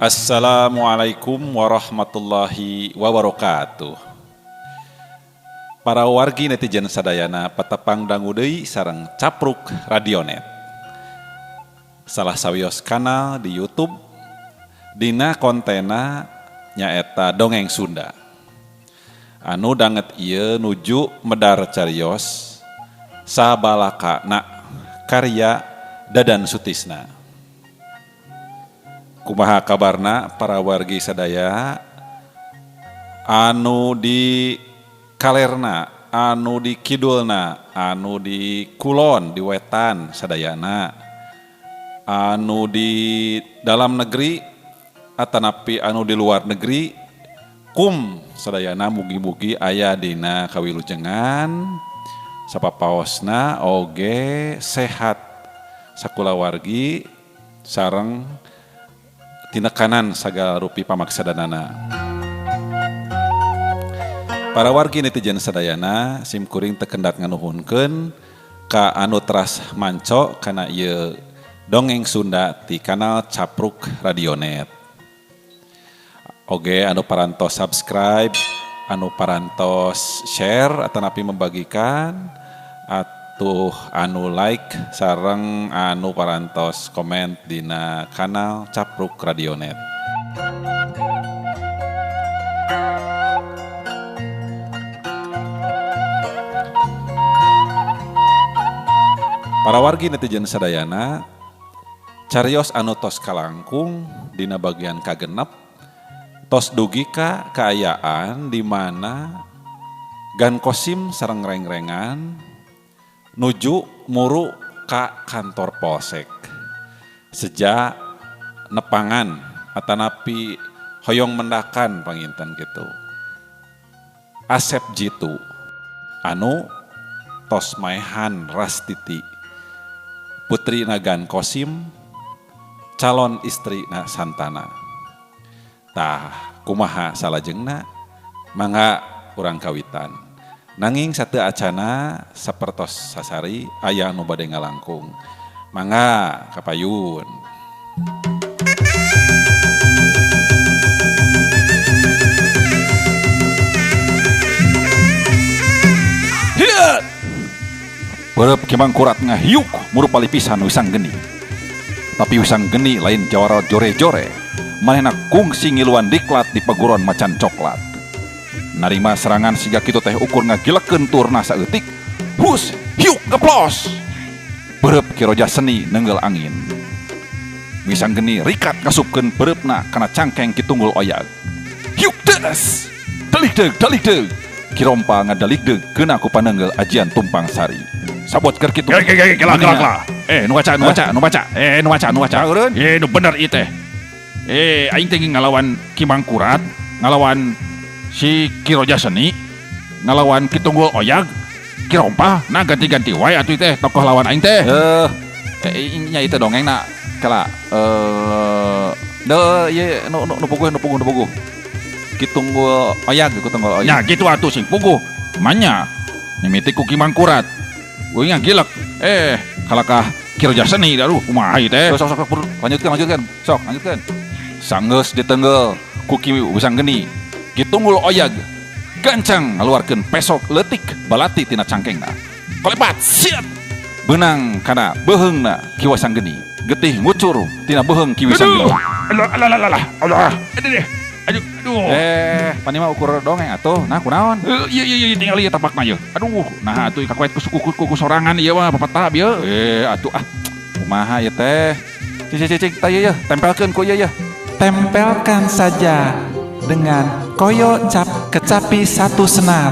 Assalamualaikum warahmatullahi wabarakatuh. Para wargi netizen sadayana patepang dangu deui sareng Capruk Radionet. Salah sawios kanal di YouTube dina kontena nyaeta dongeng Sunda. Anu danget ieu nuju medar carios sabalakana karya Dadan Sutisna. Kumaha kabarna para wargi sadaya anu di kalerna, anu di kidulna, anu di kulon, di wetan sadayana, anu di dalam negeri atanapi anu di luar negeri, kum sadayana mugi-mugi aya dina kawilujengan sapapaosna oge sehat sakulawargi sareng tinekanan sagala rupi pamaksadanana. Para wargi netizen sadayana sim kuring teu kendat nganuhunkeun ka anu teras manco kana ieu dongeng Sunda ti kanal Capruk Radionet. Oge anu parantos subscribe, anu parantos share atanapi membagikan, atuh anu like sareng anu parantos komen dina kanal Capruk Radionet. Para wargi netizen sadayana, carios anu tos kalangkung dina bagian kagenep tos dugi ka kaayaan di mana Gan Kosim sareng reng-rengan nuju muru ka kantor polsek. Sejak nepangan atanapi hoyong mendakan panginten gitu. Asep Jitu anu tos maehan Rastiti putri na Gan Kosim, calon istri na Santana. Tah kumaha salajengna mangga urang kawitan. Nanging sateu acana sapertos sasari aya anu bade ngalangkung. Mangga kapayun. Beureub Ki Mangkurat ngahiuk muru palipisan wisang geni. Tapi wisang geni lain jawara jore-jore. Manehna kungsi ngiluan diklat di paguron macan coklat. Narima serangan siga kitu teh ukur ngagilekeun turna saeutik. Hus, hiuk geplos. Beureub Ki Roja Seni nenggel angin. Wisang geni rikat ngasupkeun beureupna kana cangkeng Ki Tunggul Oyag. Hiuk des. Dalikdeug, dalikdeug. Ki Rompa ngadalikdeug keuna ku panenggel ajian tumpang sari. Sabot keur kitu. Kela kela kela. Nu baca nu baca nu baca. Nu baca nu baca. Nu bener ieu teh. Aing teh ngalawan Ki Mangkurat, ngalawan si Ki Roja Seni, ngalawan Ki Tunggul Oyag, Ki Rompa, nah ganti-ganti wae atuh teh tokoh lawan aing teh. Nya ieu teh dongengna kela deuh ieu nu nu puguh nu puguh nu puguh. Ki Tunggul Oyag, Ki Tunggul Oyag. Nya kitu atuh sing puguh. Manya mimiti ku Ki Mangkurat. Gue ngagilek. Kalakah Ki Roja Seni aduh kumaha ieu teh. Sok sok sok lanjutkan lanjutkan. Sok lanjutkan. Sanggeus ditenggel ku Ki Wisang Geni. Ki Tunggul Oyag gancang ngaluarkeun pesok leutik balati tina cangkengna. Kolepat siat. Beunang kana beuheungna Ki Wisang Geni. Getih ngucur tina beuheung Ki Wisang Geni. Alah alah alah alah. Aduh. Aduh, aduh. Panima ukur dongeng atuh. Nah, kunaon? Ieu ieu ieu tinggal ieu tapakna ieu. Aduh, nah atuh kakuet ku kuku sorangan ieu mah papatah bieu. Atuh ah. Kumaha ieu teh? Cik cik cik tah ieu yeuh, tempelkeun ku ieu yeuh. Tempelkan saja dengan koyo cap kecapi satu senar.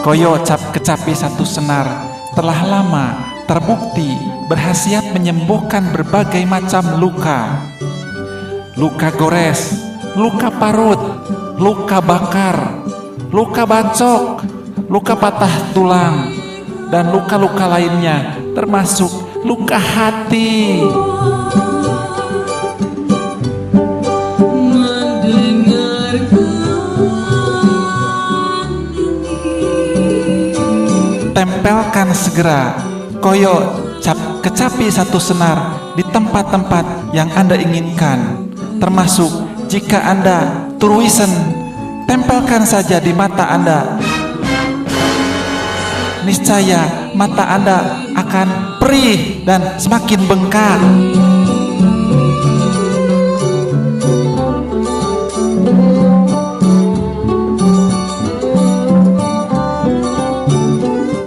Koyo cap kecapi satu senar telah lama terbukti berkhasiat menyembuhkan berbagai macam luka. Luka gores, luka parut, luka bakar, luka bacok, luka patah tulang, dan luka-luka lainnya termasuk luka hati. Tempelkan segera koyo cap kecapi satu senar di tempat-tempat yang Anda inginkan. Termasuk jika Anda turuisen, tempelkan saja di mata Anda. Niscaya mata Anda akan perih dan semakin bengkak.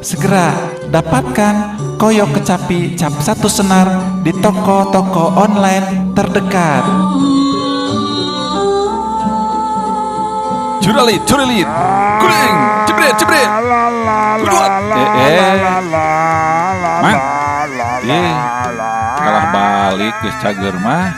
Segera dapatkan koyok kecapi cap satu senar di toko-toko online terdekat. Curalit, curalit, kuring, jebret, jebret, kuduat. Mang, kalah balik geus cager mah.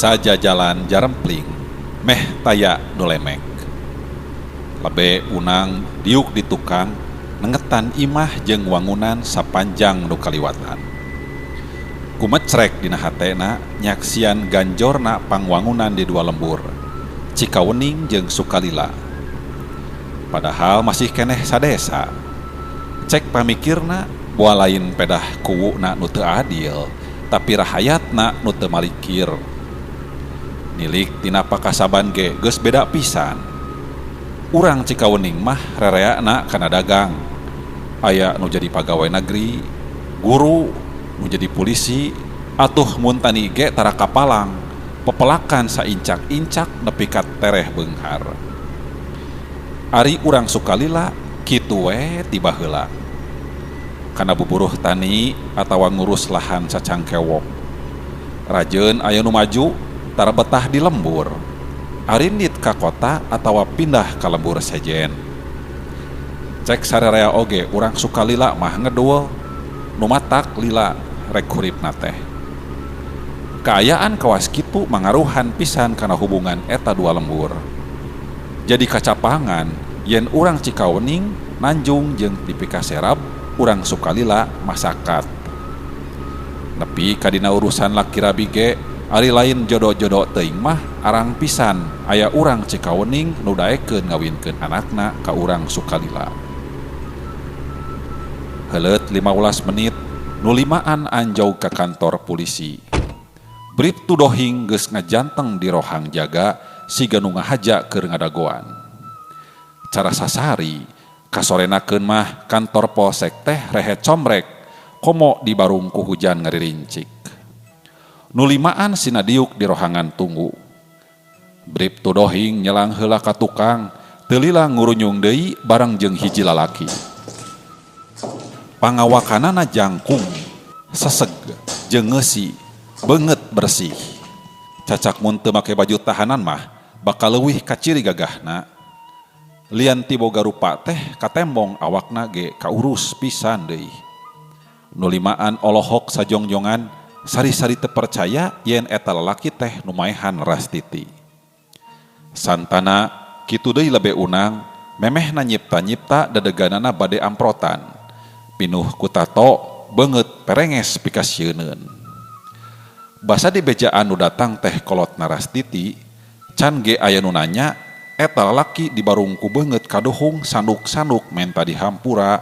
Saja jalan jarempling meh taya nu lemek. Lebe unang diuk di tukang nengetan imah jeung wangunan sapanjang nu kaliwatan. Kumecrek dina hatena nyaksian ganjorna pangwangunan di dua lembur, Cikawening jeung Sukalila. Padahal masih keneh sadesa. Cek pamikirna boa lain pedah kuwuna nu teu adil, tapi rahayatna nu teu malikir. Nilik tina pakasaban ge geus beda pisan. Urang Cikawening mah rereana kana dagang. Aya nu jadi pagawe negeri, guru, nu jadi polisi, atuh mun tani ge tara kapalang, pepelakan saincak-incak nepi ka tereh beunghar. Ari urang Sukalila kitu we tiba heula. Kana buburuh tani atawa ngurus lahan sacangkewok. Rajeun aya nu maju tara betah di lembur, arindit ka kota atawa pindah ka lembur sejen. Cek sararea oge urang Sukalila mah ngedul, nu matak lila rek huripna teh. Kaayaan kawas kitu mangaruhan pisan kana hubungan eta dua lembur. Jadi kacapangan yen urang Cikawening nanjung jeung dipikaserap urang Sukalila masakat. Nepi kadina urusan laki rabi ge ari lain jodoh-jodoh teuing mah arang pisan aya urang Cikawening nu daekeun ngawinkeun anakna ka urang Sukalila. Heuleut 15 menit nu limaan anjog ka kantor polisi. Bribtu Dohing geus ngajanteng di rohang jaga siga nu ngahaja keur ngadagoan. Cara sasari kasorenakeun mah kantor polsek teh rehe comrek komo di barung ku hujan ngaririncik. Nu limaan sina diuk di rohangan tunggu. Bribtu Dohing nyelang heula ka tukang, teu lila ngurunyung deui bareng jeung hiji lalaki. Pangawakanana jangkung, seseg, jeung ngeusi, beungeut bersih. Cacak mun teu make baju tahanan mah bakal leuwih kaciri gagahna. Lian ti boga rupa teh katembong awakna ge kaurus pisan deui. Nu limaan olohok sajongjongan sari-sari teu percaya yen eta lalaki teh nu maehan Rastiti. Santana kitu deui lebe unang, memehna nyipta-nyipta dedeganana bade amprotan. Pinuh ku tato beungeut perenges pikasieuneun. Basa di bejaan nu datang teh kolotna Rastiti, can ge aya nu nanya eta lalaki di barungku beungeut kaduhung sanduk-sanduk menta dihampura.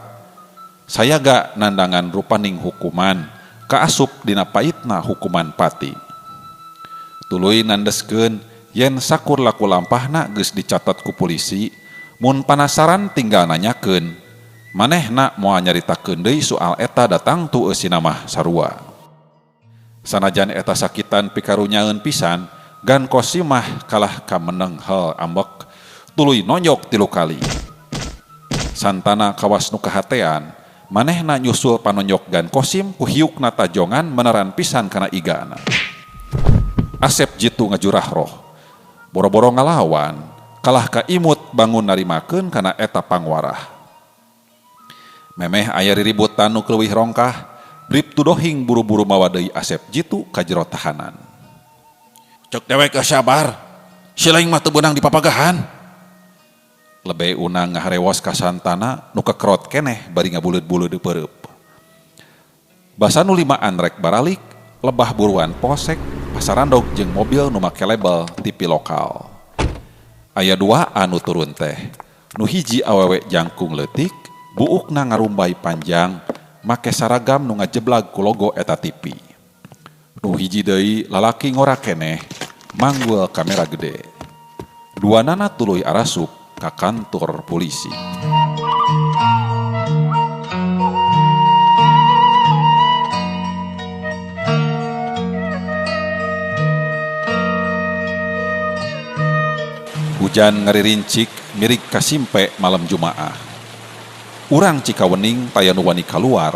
Sayaga nandangan rupaning hukuman kaasup dina paitna hukuman pati. Tuluy nandeskeun yen sakur laku lampahna geus dicatat ku polisi, mun panasaran tinggal nanyakeun. Manehna moal nyaritakeun deui soal eta datang tu eusina mah sarua. Sanajan eta sakitan pikarunyaeun pisan, gan Kosimah kalah ka meneng hal ambek, tuluy nonjok 3 kali. Santana kawas nu kahatean, manehna nyusul panonjok Gan Kosim ku hiukna tajongan meneran pisan kana igana. Asep jitu ngajurah roh. Boro-boro ngalawan, kalah ka imut bangun narimakeun kana eta pangwarah. Memeh aya riributan nu leuwih rongkah, Briptu Dohing buru-buru mawa deui Asep Jitu ka jero tahanan. Cek dewek sabar. Si laing mah teu beunang dipapagahan. Lebe Unang ngaharewos ka Santana nu kekerot keneh bari ngabuleud-buleud peureub. Basa nu limaan rek baralik, lebah buruan polsek pasarandog jeung mobil nu make label TV lokal. Aya dua anu turun teh. Nu hiji awewe jangkung leutik, buukna ngarumbay panjang, make saragam nu ngajeblag ku logo eta TV. Nu hiji deui lalaki ngora keneh, manggul kamera gede. Duanana tuluy arasup ka kantor polisi. Hujan ngaririncik mirig kasimpe malam Jumaah. Urang Cikawening taya nu wani kaluar,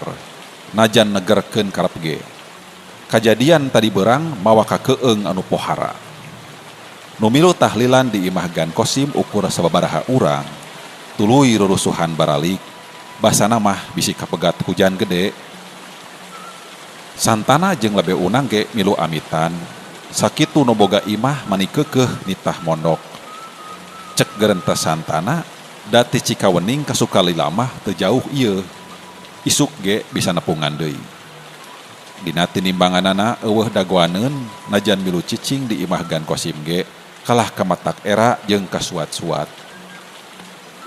najan negerkeun karep ge. Kajadian tadi berang mawa kakeung anu pohara. Nu milu tahlilan di imah Gan Kosim ukur sababaraha urang, tuluy rurusuhan baralik, basana mah bisi kapegat hujan gede. Santana jeung Lebe Unang ge milu amitan, sakitu nu boga imah mani keukeuh nitah mondok. Cek gerentes Santana, dati Cikawening ka Sukalila mah teu jauh ieu. Isuk ge bisa nepungan deui. Dina tinimbanganana eueuh dagoaneun najan milu cicing di imah Gan Kosim ge kalah kamatak era jeung kasuat-suat.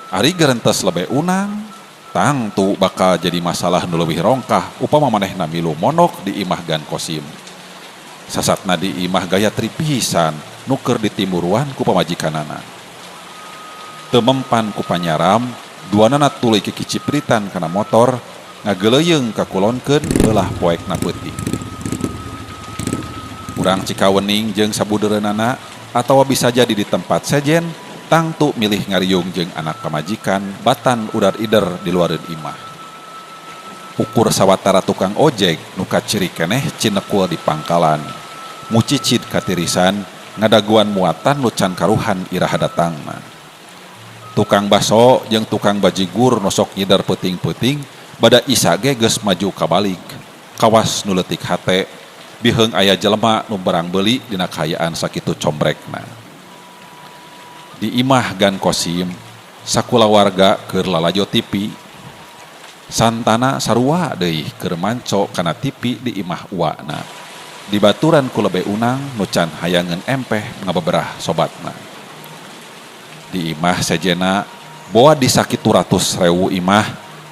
Ari gerentes Lebe Unang, tangtu bakal jadi masalah nu leuwih rongkah upama manehna milu mondok di imah Gan Kosim. Sasatna di imah Gayatri pisan nu keur ditimburuan ku pamajikanana. Teu mempan ku panyaram, duanana tuluy kikicipritan kana motor, ngageleuyeung ka kulonkeun beulah poekna peuting. Urang Cikawening jeung sabudeureunana atawa bisa jadi di tempat sejen, tangtu milih ngariung jeung anak pamajikan batan udar ider di luareun imah. Ukur sawatara tukang ojek nu kaciri keneh cinekul di pangkalan, mucicid katirisan ngadaguan muatan nu can karuhan iraha datangna. Tukang baso jeung tukang bajigur nosok nyider peuting-peuting bada isa ge geus maju kabalik. Kawas nu leutik hate biheung aya jelema nu barang beuli dina kaayaan sakitu combrekna. Di imah Gan Kosim sakulawarga keur lalajo TV. Santana sarua deui keur manco kana TV di imah uana. Dibaturan ku Lebe Unang nu can hayangeun empeh ngabeberah sobatna. Di imah sejena boa di sakitu ratus rewu imah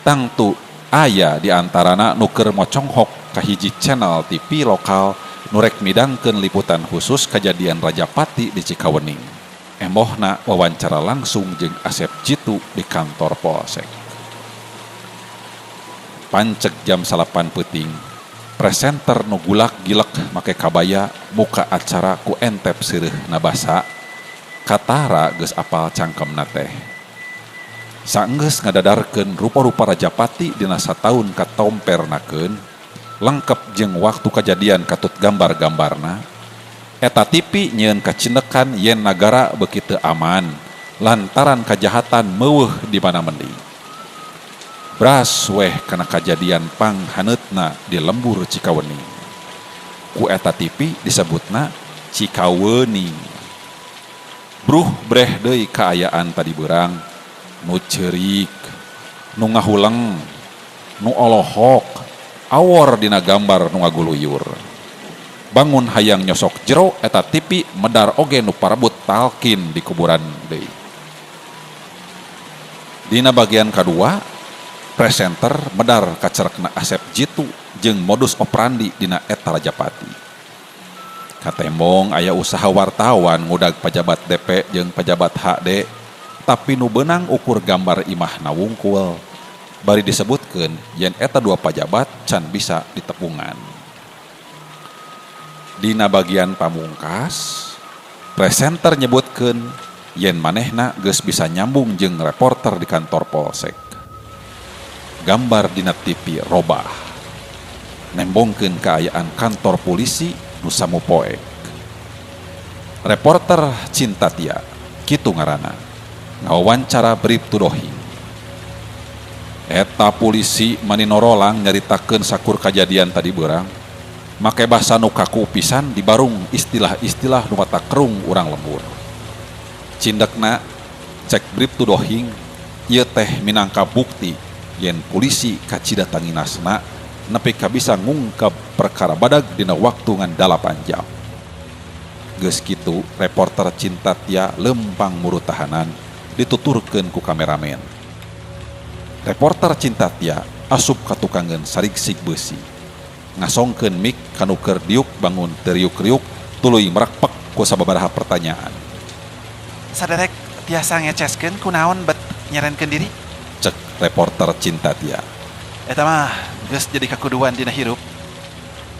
tangtu aya di antarana nu keur moconghok ka hiji channel TV lokal nu rek midangkeun liputan khusus kajadian Rajapati di Cikawening. Emohna wawancara langsung jeung Asep Jitu di kantor polsek. Pancek jam 9 peuting, presenter nu gulak gilek make kabaya muka acara ku entep seureuhna basa. Katara geus apal cangkemna teh. Saenggeus ngadadarkeun rupa-rupa Rajapati dina sataun katompernakeun, lengkep jeung waktu kajadian katut gambar-gambarna. Eta TV nyieun kacinekan yen nagara beuki teu aman lantaran kajahatan meuweuh di mana mendi. Bras weh kana kajadian panghaneutna di lembur Cikawening. Ku eta TV disebutna Cikawening. Bruh breh deui kaayaan tadi beurang, nu ceurik, nu ngahuleng, nu olohok, awor dina gambar nu ngaguluyur. Bangun hayang nyosok jero eta TV medar oge nu parebut talkin di kuburan deui. Dina bagian kadua, presenter medar kacerekna Asep Jitu jeung modus operandi dina eta Rajapati. Katembong aya usaha wartawan ngudag pajabat DP jeung pajabat HD, tapi nu beunang ukur gambar imahna wungkul. Bari disebutkeun yen eta dua pajabat can bisa ditepungan. Dina bagian pamungkas, presenter nyebutkeun yen manehna geus bisa nyambung jeung reporter di kantor polsek. Gambar dina TV robah. Nembongkeun kaayaan kantor polisi nu samupoek. Reporter Cinta Tia, kitu ngaranna, ngawawancara Briptu Dohing. Eta pulisi mani norolang nyaritakeun sakur kajadian tadi beurang. Make basa nu kaku pisan dibarung istilah-istilah nu mata kerung urang lembur. Cindekna cek Bribtu Dohing ieu teh minangka bukti yen pulisi kacida tanginasna nepi ka bisa ngungkap perkara badag dina waktu ngan 8 jam. Geus kitu reporter Cinta Tia lempang muru tahanan dituturkeun ku kameramen. Reporter Cinta Tia asup ka tukangeun sarigsig beusi. Ngasongkeun mik kanu keur diuk bangun teriuk-riuk tuluy merekpek ku sababaraha pertanyaan. Saderek tiasa ngeceskeun kunaon bet nyerenkeun diri? Cek reporter Cinta Tia. Eta mah geus jadi kakuduan dina hirup.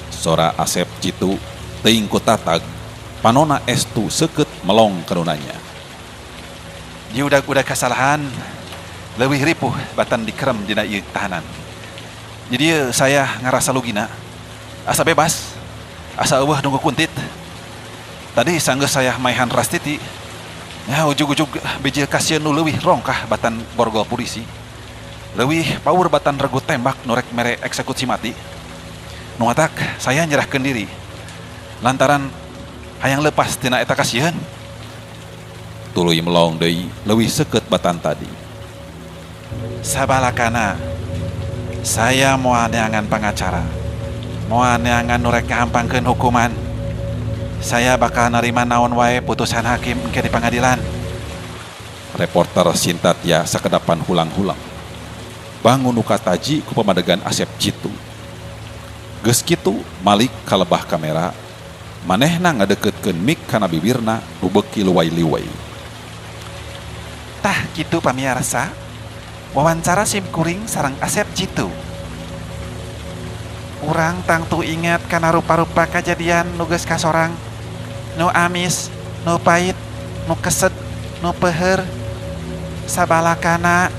Sora Asep Jitu teuing ku tatag panona estu seukeut melong kanunanya. Diudag-udag kasalahan leuwih ripuh batan dikerem dina ieu tahanan. Jadi saya ngarasa lugina asa bebas, asa eueuh nunggu kuntit. Tadi sanggeus saya maehan Rastiti. Ya ujug-ujug bijil kasieun nu leuwih rongkah batan borgol polisi. Leuwih power batan regu tembak nu rek mere eksekusi mati. Nu matak saya nyerahkeun diri. Lantaran hayang lepas tina eta kasieun. Tuluy melong deui leuwih seukeut batan tadi. Sabalakana saya moal neangan pangacara. Moal neangan nu rek ngahampangkeun hukuman. Saya bakal narima naon wae putusan hakim engke di pangadilan. Reporter Cinta Tia sakedapan hulang-hulang. Bangun nu kataji ku pamadegan Asep Jitu. Geus kitu malik kalebah kamera, manehna ngadeukeutkeun mik kana bibirna nu beuki luwai-liwai. Tah kitu pamiarsa, wawancara simkuring sareng Asep Jitu. Urang tangtu ingat kana rupa-rupa kajadian nu geus kasorang. Nu amis, nu pahit, nu keset, nu peuheur. Sabalakana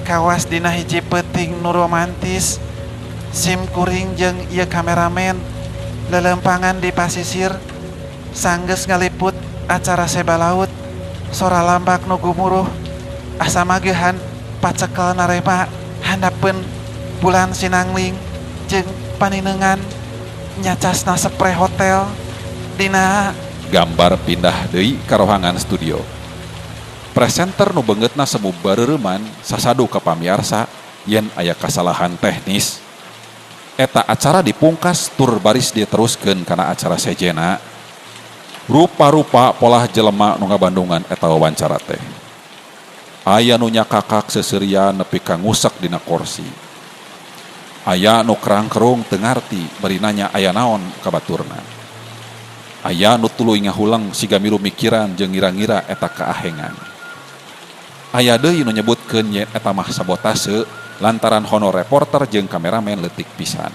kawas dina hiji peuting nu romantis. Simkuring jeung ieu kameramen lelempangan di pasisir sanggeus ngaliput acara seba laut. Sora lambak nu gumuruh asa mageuhan pacekel narema handapeun bulan sinangling jeung paninengan nyacasna spray hotel dina gambar pindah deui ka rohangan studio. Presenter nu beungeutna semu bareureman sasadu ka pamiarsa yen aya kasalahan teknis. Eta acara dipungkas tur baris diteruskeun kana acara sejena. Rupa-rupa polah jelema nu ngabandungan eta wawancara teh. Aya nu nyakakak seuseurian nepi ka ngusek dina korsi. Aya nu kerang-kerung teu ngarti bari nanya aya naon ka baturna. Aya nu tuluy ngahuleng siga milu mikiran jeung ngira-ngira eta kaahengan. Aya deui nu nyebutkeun yen eta mah sabotase lantaran honor reporter jeung kameramen leutik pisan.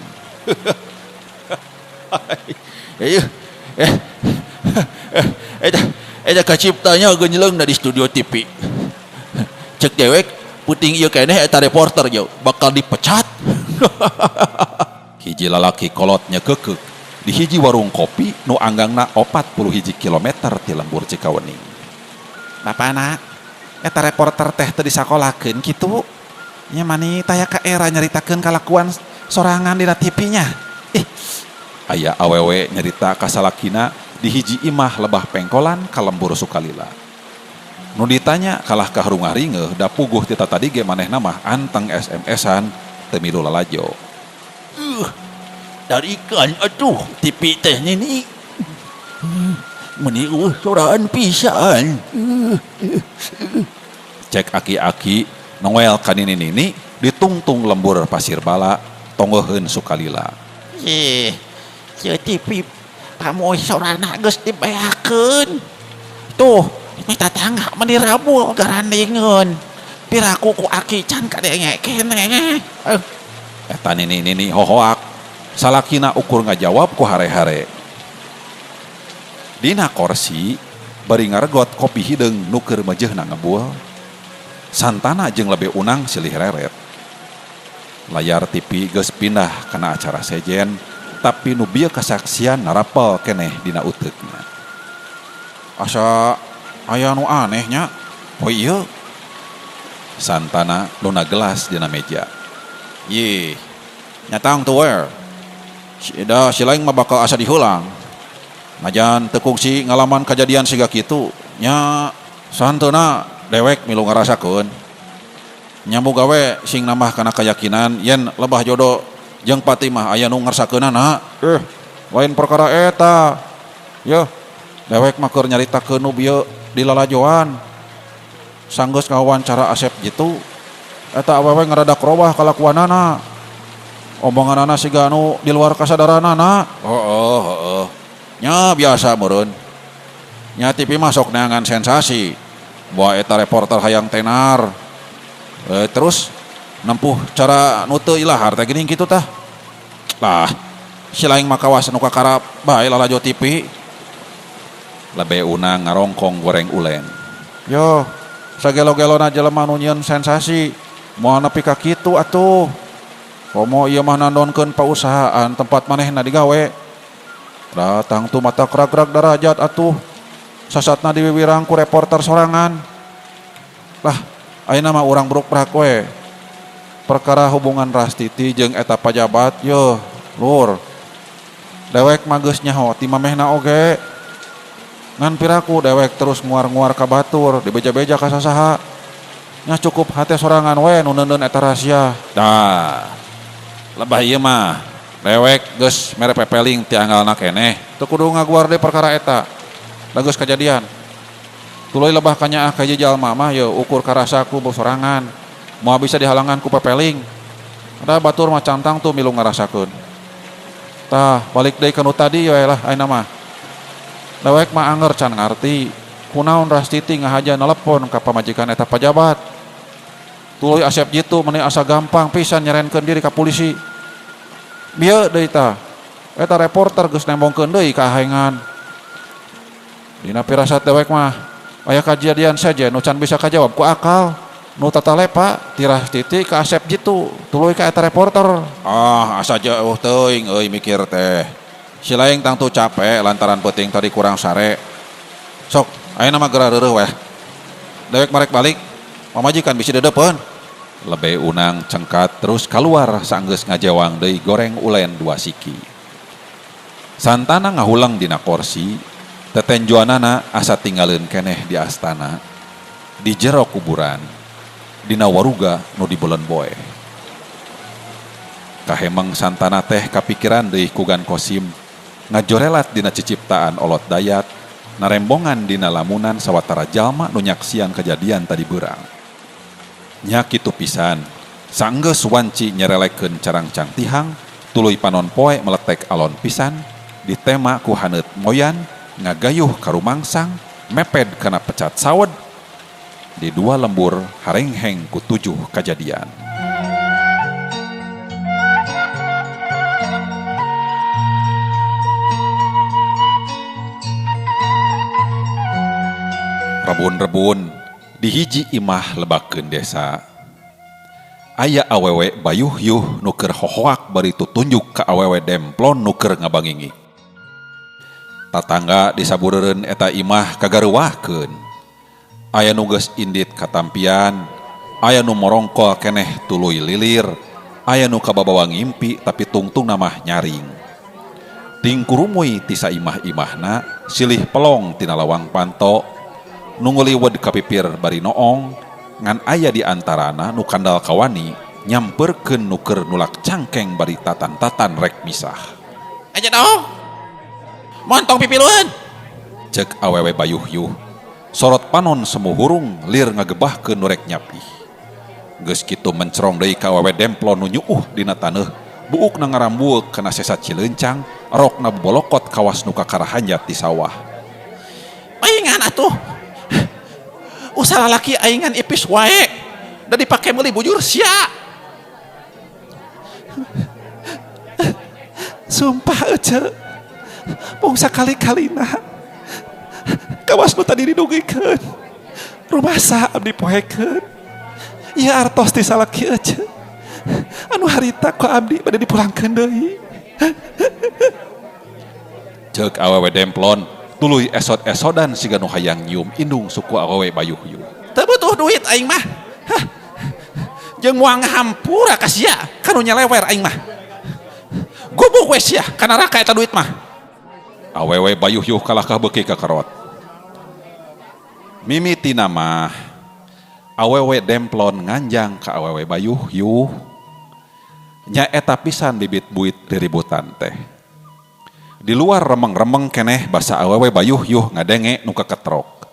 Eta kaciptanya geunjleungna di studio TV. Cek dewek puting ieu keneh eta reporter jauh bakal dipecat. Hiji lalaki kolot nyekekeuk di hiji warung kopi nu anggangna 41 kilometer ti lembur Cikawening. Bapana eta reporter teh teu disakolakeun kitu. Nya mani taya ka era nyaritakeun kalakuan sorangan dina TV-nya. Ih, aya awewe nyarita ka salakina di hiji imah lebah pengkolan ka lembur Sukalila. Nu ditanya kalah ka harunga-ringeuh da puguh ti tatadi ge manehna mah anteng SMS-an teu milu lalajo. Tarikan atuh TV teh nini. Meni eueuh soraan pisan. Cek aki-aki noel ka nini-nini ditungtung lembur Pasir Bala tonggoheun Sukalila. Ih, ieu TV pamoy sorana geus dibeakeun. Tuh, ini tatangga meni rabul garandingeun. Piraku ku aki can kadenge keneh. Eta nini-nini hohoak. Salakina ukur ngajawab ku hare-hare. Dina korsi bari ngaregot kopi hideung nu keur mejeuhna ngebul. Santana jeung lebe unang silih reret. Layar TV geus pindah kana acara sejen, tapi nu bieu kasaksian narapel keneh dina uteukna. Asa aya nu aneh nya. Poe ieu. Santana nu gelas dina meja. Yih, nyatang tuh we. Si da si laing mah bakal asa diheulang. Najan teu kungsi ngalaman kajadian siga kitu, nya sahanteuna dewek milu ngarasakeun. Nya muga we sing nambah kana kayakinan yen lebah jodo jeung Fatimah aya nu ngarsakeunana. Lain perkara eta. Yeuh, dewek mah keur nyaritakeun nu bieu di lalajoan. Sanggeus ngawawancara Asep jitu, eta awewe ngaradak robah kalakuanana. Omonganana siga anu di luar kasadaranana. Heeh, heeh. Nya biasa meureun. Nya TV mah sok neangan sensasi. Boa eta reporter hayang tenar. Terus nempuh cara nu teu ilahar teh geuning kitu tah. Lah, si laing mah kawas nu kakara bae lalajo TV. Lebe unang ngarongkong goreng ulen. Yo, sagelo-gelona jelema nu nyieun sensasi moal nepi ka kitu atuh. Komo ieu mah nandonkeun pausahaan tempat manehna digawe. Datang tu mata krag-krag darajat atuh. Sasatna diwiwirang ku reporter sorangan. Lah, ayeuna mah urang bruk-brak we. Perkara hubungan Rastiti jeung eta pajabat yeuh, lur. Dewek mah geus nyaho ti mamehna oge. Ngan piraku dewek terus nguar-nguar ka batur, dibeja-beja ka sasaha. Nya cukup hate sorangan we nu neundeun eta rahasia. Tah, lebah ieu mah dewek geus mere pepeling ti anggalna keneh. Teu kudu ngaguar deui perkara eta. Da geus kajadian. Tuluy lebah kanyaah ka hiji jalma mah yeuh ukur karasa ku sorangan. Moal bisa dihalangan ku pepeling. Da batur mah cantang tuh milu ngarasakeun. Tah, balik deui ka nu tadi we lah ayeuna mah. Dewek mah anger can ngarti. Kunaon Rastiti ngahaja nelepon ka pamajikan eta pajabat. Tuluy Asep jitu meni asa gampang pisan nyerenkeun diri ka polisi. Bieu deui tah. Eta reporter geus nembongkeun deui ka ahengan. Dina pirasat dewek mah aya kajadian saja nu can bisa kajawab ku akal. Nu tatalepa ti Rastiti ka Asep jitu tuluy ka eta reporter. Ah, asa jauh teuing euy mikir teh. Si laing tangtu capek lantaran peuting tadi kurang sare. Sok, ayeuna mah geura reureuh weh. Dewek marek balik, pamajikan bisi deudeupeun. Lebe unang cengkat terus kaluar sanggeus ngajewang deui goreng ulen dua siki. Santana ngahulang dina korsi, tetenjoanana asa tinggaleun keneh di astana, di jero kuburan, dina waruga nu dibeuleun boeh. Kahemeng Santana teh kapikiran deui kugan Kosim, ngajorelat dina ciciptaan olot dayat, narembongan dina lamunan sawatara jalma nu nyaksian kejadian tadi beurang. Nya kitu pisan, sanggeus wanci nyerelekeun carangcang tihang, tuluy panon poe meletek alon pisan, ditema ku haneut moyan, ngagayuh karumangsang, meped kana pecat sawed, di dua lembur harengheng ku 7 kajadian. Rebun-rebun di hiji imah lebakeun desa. Aya awewe bayuh-yuh nu keur hohoak bari tutunjuk ka awewe demplon nu keur ngabangingi. Tatangga disabureureun eta imah kagareuwahkeun. Aya nu geus indit katampian, aya nu morongkol keneh tuluy lilir, aya nu kababawa ngimpi tapi tungtungna mah nyaring. Tingkurumuy ti saimah-imahna silih pelong tina lawang panto, nu nguliwed ka pipir bari noong, ngan aya di antarana nu kandal kawani nyamperkeun nu keur nulak cangkeng bari tatan-tatan rek misah. Aja dong. Montong pipiluan. Cek awewe bayuh-yuh. Sorot panon semu hurung lir ngagebahkeun nu rek nyapih. Geus kitu mencerong deui ka awewe demplon nu nyuuh dina taneuh, buukna ngarambueuk kana sesa cileuncang, rokna bolokot kawas nu kakara hanjat di sawah. Paingan atuh. Usaha lalaki aingan ipis wae. Da dipake meuli bujur sia. Sumpah ece. Mung sakali-kalina kawas nu tadi didugikeun. Rumasa abdi poekeun. Ieu artos ti salaki ece. Anu harita ku abdi bade dipulangkeun deui. Ceuk awewe demplon tuluy esot-esodan siga nu hayang nyium indung suku awewe bayuh-yuh. Teu butuh duit aing mah. Hah, Jeung moal ngahampura ka sia ka nu nyelewer aing mah. Gubuk we sia ka neraka eta duit mah. Awewe bayuhyuh kalahkah beuki kakerot. Mimitina mah awewe demplon nganjang ka awewe bayuhyuh. Nya eta pisan bibit buit diributan teh. Di luar remeng-remeng keneh basa awewe bayuhyuh ngadenge nu kaketrok.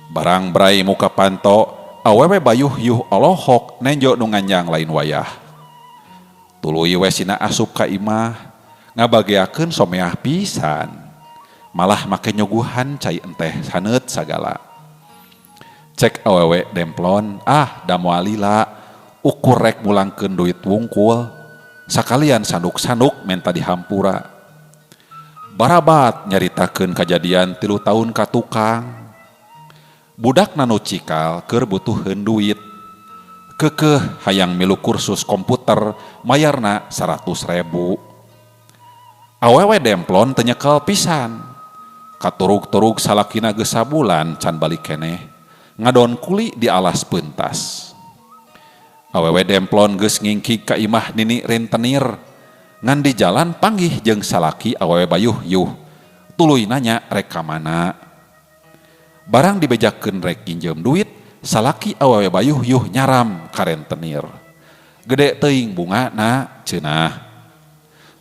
Barang brai muka panto, awewe bayuhyuh olohok nenjo nu nganjang lain wayah. Tuluy we sina asup ka imah, ngabageakeun someah pisan. Malah make nyuguhan cai enteh saneut sagala. Cek awewe demplon, ah da moal lila, ukur rek mulangkeun duit wungkul, sakalian sanduk-sanduk menta dihampura. Barabat nyaritakeun kajadian 3 tahun ka tukang. Budak nu cikal keur butuheun duit. Keukeuh hayang milu kursus komputer mayarna 100.000. Awewe demplon teu nyekel pisan. Katurug-turug salakina geus sabulan can balik keneh. Ngadon kuli di alas pentas. Awewe demplon geus ngingkig ka imah nini rentenir. Ngan di jalan panggih jeung salaki awewe bayuhyuh. Tuluy nanya rek ka mana. Barang dibejakeun rek nginjeum duit, salaki awewe bayuhyuh nyaram ka rentenir. Gede teuing bungana cenah.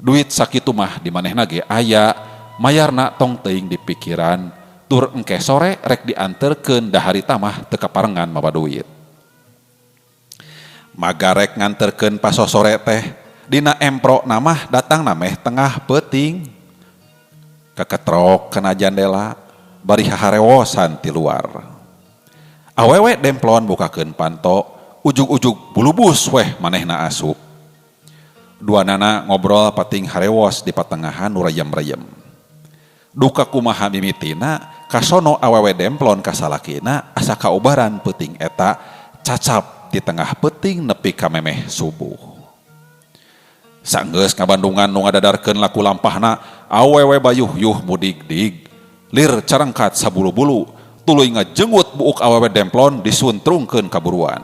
Duit sakitu mah di manehna ge aya, mayarna tong teuing di pikiran, tur engke sore rek dianterkeun da harita mah teu kaparengan mawa duit. Magarek nganterkeun pasosore teh, dina empro namah datang nameh tengah peuting. Kaketrok kana jandela, bari haharewosan ti luar. Awewe demplon bukakeun panto, ujug-ujug bulubus weh manehna asup. Duanana ngobrol pating harewos di patengahan nu reyem-reyem. Duka kumaha mimitina, kasono awewe demplon ka salakina asa kaubaran peuting eta cacap di tengah peuting nepi ka memeh subuh. Sanggeus ngabandungan nu ngadadarkeun laku lampahna, awewe bayuhyuh mudig-dig. Lir carengkat sabulu-bulu, tuluy ngajenggut buuk awewe demplon disuntrungkeun ka buruan.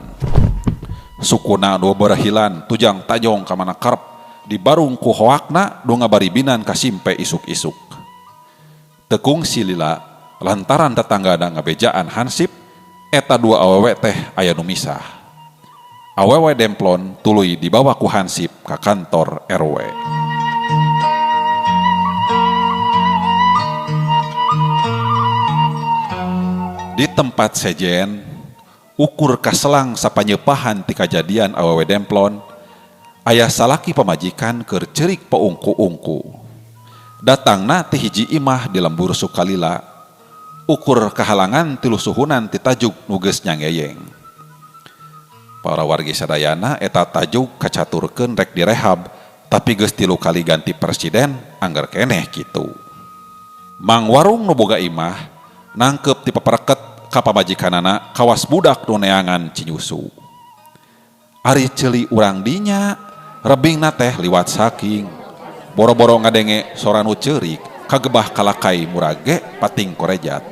Sukuna nu barahilan tujang tajong ka mana karep, dibarung ku hoakna nu ngabaribinan ka simpe isuk-isuk. Tekung silila lantaran tetanggana ngabejaan hansip, eta dua awewe teh aya nu misah. Awewe demplon tuluy dibawa ku hansip ka kantor RW. Di tempat sejen, ukur kaselang sapanyepahan ti kajadian awewe demplon, aya salaki pamajikan keur ceurik paungku-ungku. Datangna ti hiji imah di lembur Sukalila, ukur kahalangan tilu suhunan ti tajuk nu geus nyangeyeng. Para wargi sadayana eta tajuk kacaturkeun rek direhab, tapi geus 3 kali ganti presiden angger keneh kitu. Mang warung nu boga imah nangkep ti papereket ka pamajikanana kawas budak nu neangan cinyusu. Ari ceuli urang dinya, rebingna teh liwat saking. Boro-boro ngadenge sora nu ceurik, kagebah kalakai murage pating korejat.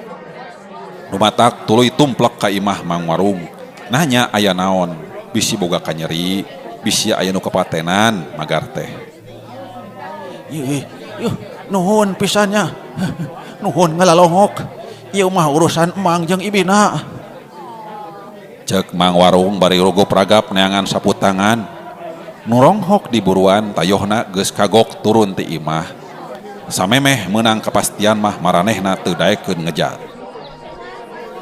Numatak tuluy tumplek ka imah Mang Warung, nanya aya naon, bisi boga kanyeri, bisi aya nu kapatenan magar teh. Yuh, nuhun pisannya. Nuhun ngalalongok. Ieu mah urusan emang jeung ibina. Cek Mang Warung bari rugup ragap neangan sapu tangan. Nuronghok di buruan tayohna geus kagok turun ti imah. Samemeh meunang kapastian mah maranehna teu daekeun ngejat.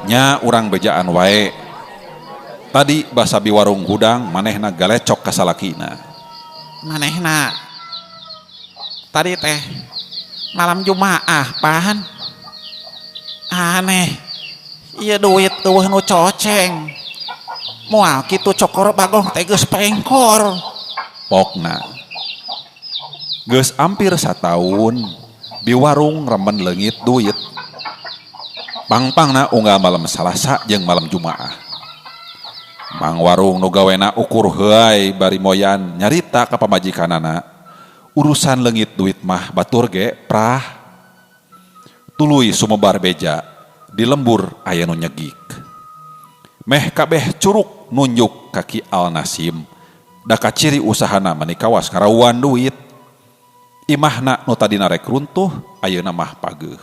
Nya urang bejaan wae. Tadi basa bi warung hudang manehna galecok ka salakina. Manehna tadi teh malam Jumaah pan. Aneh. Ieu duit eueuh nu coceng. Moal kitu cokor bagong teh geus pengkor. Pokna. Geus ampir sataun bi warung remen leungit duit. Pangpangna unggal malam Salasa jeung malam Jumaah. Mang warung nu gawena ukur heuay bari moyan nyarita ka pamajikanana. Urusan leungit duit mah batur ge prah. Tuluy sumebar beja di lembur aya nu nyegik. Meh kabeh curuk nunjuk ka Ki Alnasim. Da kaciri usahana mani kawas ngarawuan duit. Imahna nu tadina rek runtuh ayeuna mah pageuh.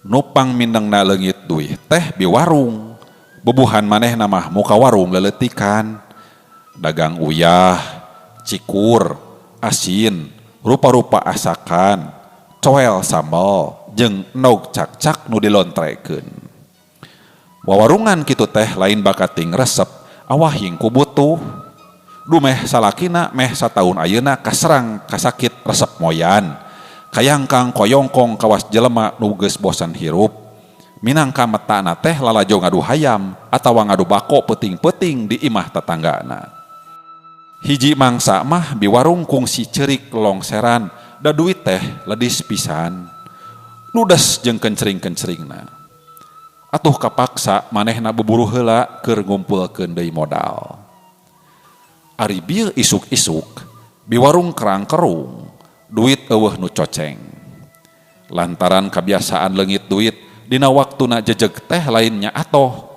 Nupang mindengna leungit duit teh bi warung. Bubuhan manehna mah muka warung leleutikan. Dagang uyah, cikur, asin, rupa-rupa asakan, coel sambal, jeung endog cakcak nu dilontrekeun. Wawarungan kitu teh lain bakating resep, awahing ku butuh. Dumeh salakina meh sataun ayeuna kaserang kasakit resep moyan. Kayangkang koyongkong kawas jelema nu geus bosan hirup. Minangka metana teh lalajo ngadu hayam atawa ngadu bako peuting-peuting di imah tatanggana. Hiji mangsa mah biwarung kungsi ceurik longseran da duit teh ledis pisan. Ludes jeung kencring-kencringna. Atuh kapaksa manehna buburu heula keur ngumpulkeun deui modal. Ari bieu isuk-isuk biwarung kerang-kerung duit eueuh nu coceng. Lantaran kabiasaan leungit duit dina waktuna jejeg teh lainnya atoh.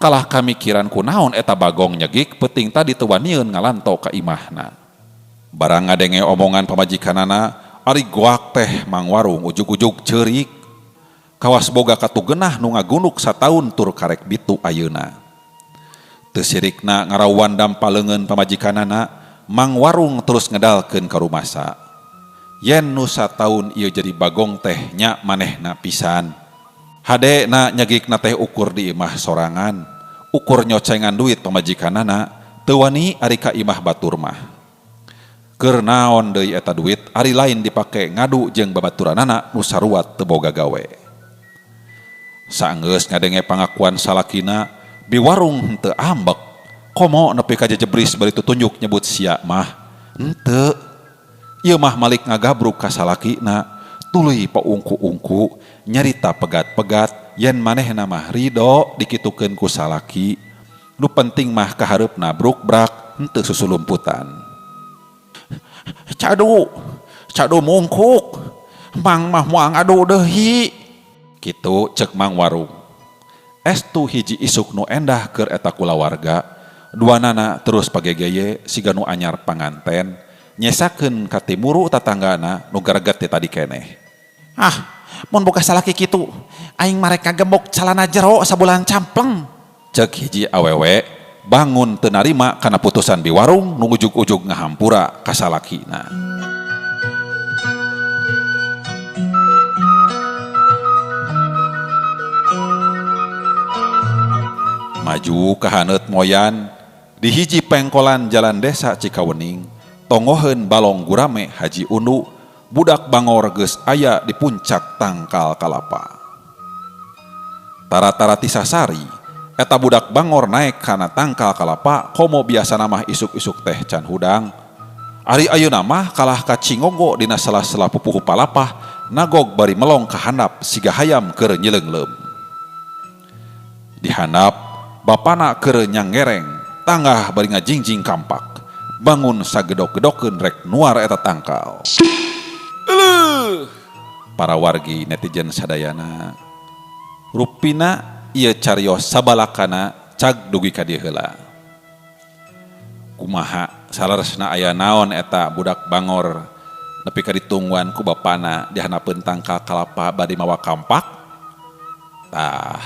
Kalah kamikiran kunaon eta bagong nyegik peuting tadi teu wanieun ngalanto ka imahna. Barang ngadenge omongan pamajikanana ari goak teh mang warung ujug-ujug ceurik. Kawas boga katugenah nu ngagunuk sataun tur karek bitu ayeuna. Teu sirikna ngarawan dampa leungeun pamajikanana, mang warung terus ngedalkeun ka rumasa. Yen nu sataun ieu jadi bagong teh nya manehna pisan. Hade na nyegikna teh ukur di imah sorangan, ukur nyocengan duit pamajikanana, teu wani ari ka imah batur mah. Keur naon deui eta duit ari lain dipake ngadu jeung babaturanana nu saruat teu boga gawe. Saenggeus ngadenge pangakuan salakina, biwarung henteu ambek, komo nepi ka jejebris bari tutunjuk nyebut sia mah. Henteu. Ieu mah malik ngagabruk ka salakina, tuluy paungku-ungku nyarita pegat-pegat yen manehna mah rido dikitukeun ku salaki. Nu penting mah kahareupna brukbrak henteu susulumputan. Cadu, cadu mungkuk, mang mah moal ngadu deui. Kitu ceuk mang warung. Estu hiji isuk nu endah keur eta kulawarga, duanana terus pagegeye siga nu anyar panganten, nyesakeun ka timuru tatanggana nu gareget ti tadi keneh. Ah, mun boga salaki kitu, aing marek ngagembok calana jero sabulan campleng. Ceuk hiji awewe bangun teu narima kana putusan biwarung nu ujug-ujug ngahampura ka salakina. Maju ka haneut moyan di hiji pengkolan jalan desa Cikawening, tongoheun balong gurame Haji Undu, budak bangor geus aya di puncak tangkal kalapa. Tara-tara tisasari, eta budak bangor naek kana tangkal kalapa komo biasana mah isuk-isuk teh can hudang. Ari ayeuna mah kalah ka cingogo dina sela-sela pupuhu palapah, nagog bari melong ka handap siga hayam keur nyileungleum. Di handap bapana keur nyanggereng, tanggah bari ngajingjing kampak. Bangun sagedok-gedokeun rek nuar eta tangkal. Euleuh! Para wargi netizen sadayana, rupina ieu carios sabalakana cag dugi ka dieu heula. Kumaha saleresna aya naon eta budak bangor nepi ka ditungguan ku bapana di handapeun tangkal kalapa bari mawa kampak? Tah,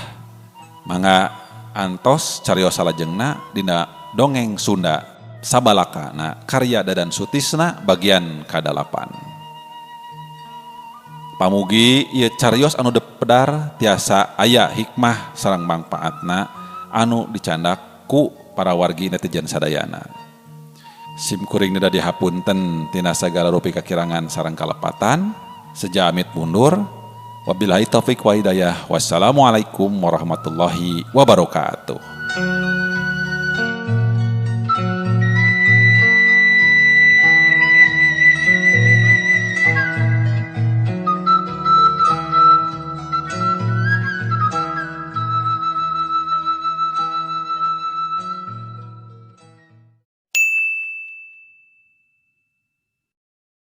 mangga antos carios salajengna dina dongeng Sunda Sabalakana karya Dadan Sutisna bagian ka-8. Pamugi ieu carios anu depedar tiasa aya hikmah sareng mangpaatna anu dicandak ku para wargi netizen sadayana. Sim kuring neda dihapunten tina sagala rupi kakirangan sareng kalepatan. Seja amit mundur. Wabillahi taufik wa hidayah. Wassalamualaikum warahmatullahi wabarakatuh.